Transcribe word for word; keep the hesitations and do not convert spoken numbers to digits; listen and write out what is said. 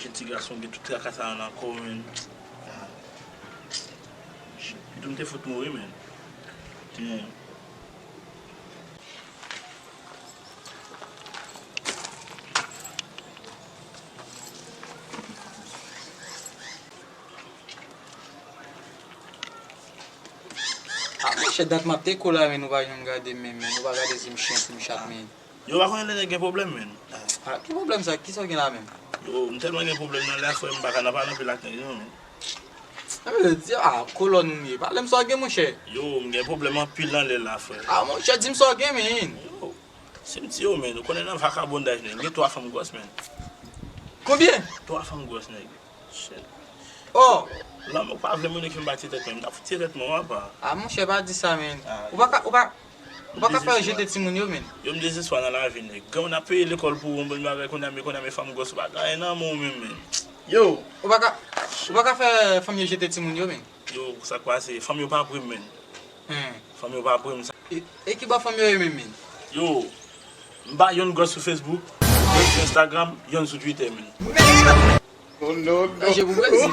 Ti gason gen tout traka sa yo nan kò w, menn. Ah. Shit, pito m te fout mouri, menn. Damn. Ah, monchè, dat m ap teke w la, menn, ou pa janm gade m, menn, ou pa gade si m chen, si m chat, menn. Yo, pa konnen lè nèg gen pwoblèm, menn. Ah, ki pwoblèm sa? Kisa w gen la menm? Yo, m tèlman gen pwoblèm nan lè a, frè, m pa ka nan pale anpil ak nèg yo, menn. Sa vle di, ah, kolòn ou ye. Pale m sa w gen, monchè. Yo, m gen pwoblèm anpil nan lè la, frè. Ah, monchè, di m sa w gen, menn. Yo, si m di yo, menn, ou konnen nan vakabondaj, nèg. M gen twa fanm gwòs, menn. Konbyen? Twa fanm gwòs, nèg. Shit. Oh! Lanmò pa vle moun ki m ba ti tèt mwen. M t ap fout ti tèt mwen, apa. Ah, monchè, pa di sa, menn. Ah, ou pa ka, ou pa, ou pa ka fè yo jete timoun yo, menn. Yo, m dezespwa nan lavi, nèg. Granmoun ap peye lekòl pou ou, yon bon bagay, kounye a, men kounye a, men fanm gwòs, ou pa gen anyen nan men w menm, menn. Yo! Ou pa ka, ou pa ka fè fanm yo jete timoun yo, menn. Yo, sa k pase? Fanm yo pa pre m, menn. Hmm. Fanm yo pa pre m sa. E, e ki bò fanm yo ye menm, menn? Yo, m ba yonn gwòs sou Facebook, yonn sou Instagram, yonn sou Twitter, menn. Mèd! Oh, non, non. Manje pou Brezil.